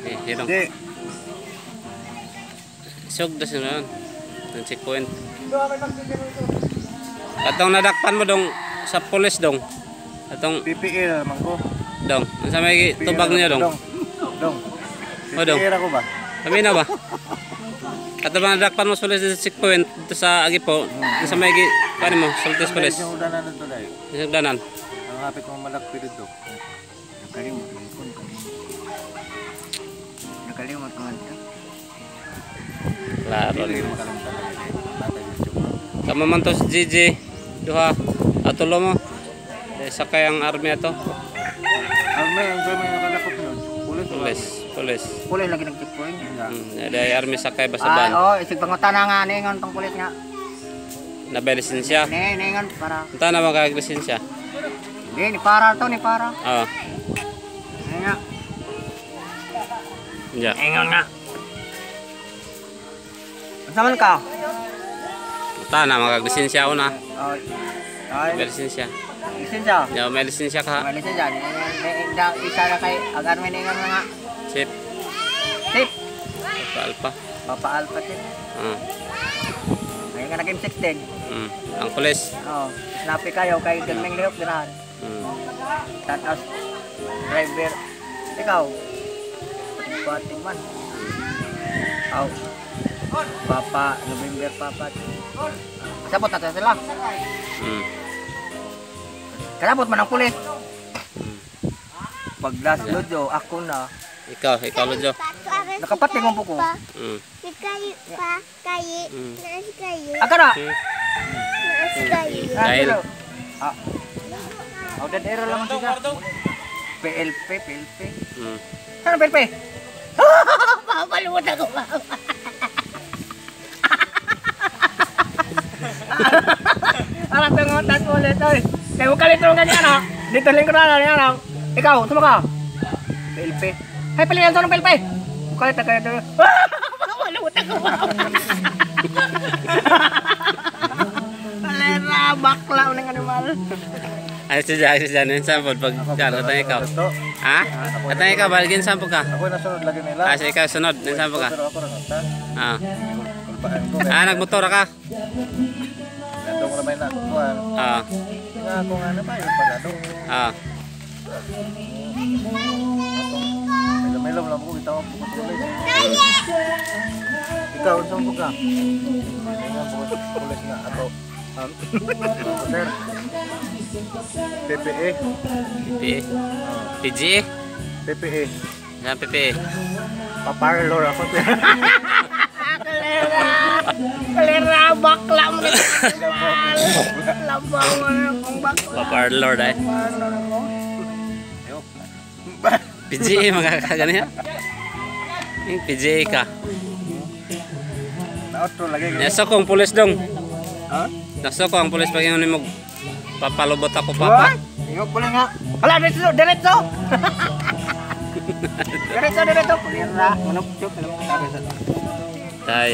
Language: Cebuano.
Eh, hirong. Di. Sugda sila. Ng checkpoint. Atong nadakpan mo dong sa pulis dong. Atong PPE na naman ko. Dong. Unsa may PPE tubag na niya dong? Dong. Dong. Oh, dong. PPE ra ko ba? Kami na ba? Ato bang nadakpan mo sa pulis sa checkpoint dito sa Agipo? Unsa may paano mo? Sultis pulis. Yung udanan na to dahil. Sugdanan. Ang hapit mong malakpi dito. Nakalimot man ko. Nakalimot man ko. Klaro. Hindi makalimtan lagi kayo. Natay YouTube. Kamo man to si GG. Duha. Atulo mo. Eh, sakay ang army ato. Army, ang sa may nakalakop nun. Pulis. Pulis. Pulis. Pulis lagi nag-checkpoint. Dahil army sakay basta Ah, ban. oh, isig pangutana nga ningon tong pulis nga. Nabay lisensya. Ni ningon para. Unta na ba kag lisensya? Di ni para to ni para. Ah. Ni nga. Ya. Ingon nga. Unsa man ka? Unta na makag lisensya una. Oh. Ay, May lisensya. lisensya. Ya, may lisensya ka. May lisensya. Ni ni da isa na kay agar may ningon nga. Chip. Tip. Alpha alpha. Papa Alpha tip. Ah. Ngayon nga naging 16. Ang pulis. Oh, snappy kayo kay gagming lihok dirahan. Tatas driver. Ikaw. Pating man. Aw. Papa, November Papa. Kasabot na sila. Kasabot man ang pulis. Pag last lodo, ako na. Ikaw Lojo. Nakapating mo po ko. Kayo pa, kayo, nasi kayo, Aka na! nasi kayo. Dahil Ah. Oh, dead error lang siya. PLP, PLP. Saan ang PLP? Papalimot ako, papa. Ara tungo tas ulit oy. Kay wa kalit rong ganyan ha. Dito lang ko na yan ha. Ikaw, tuma ka. PLP. Hay pala yan sa PLP. Kalit na kayo. Papalimot ako, papa. Palera, bakla ng animal. Ay si Jan, yung sample pag Jan, katang ikaw. Ito. Ha? Katang ikaw, balgin sample ka. Ako nasunod lagi nila. Ah, si ikaw sunod, yung sample ka. Pero ako rin ta. Ah. Kulpaan ko. Ah, nagmotor ka. Natong ramay na kuan. Ah. Nga ako nga na pa yung pagado. Ah. Milom-milom lang ko kita mo pulis. Ikaw unsa mo ka? Nga pulis nga ato. Sir. PPE. PPE. PGE? PPE. Yan PPE. Paparlor ako. Kalera! Kalera, bakla mo na animal. Labaw mo na kung bakla. Paparlor dai. PGE magkakaganyan. Yung PGE ka. Naotro lagi. Nasa kong pulis dong. Ha? Nasa ko ang pulis pag yung mo papalubot ako papa. Ingog ko lang nga. Hala, diretso, diretso! Diretso, diretso. Kulira, manok, chok. Alam mo, sabi sa Tay.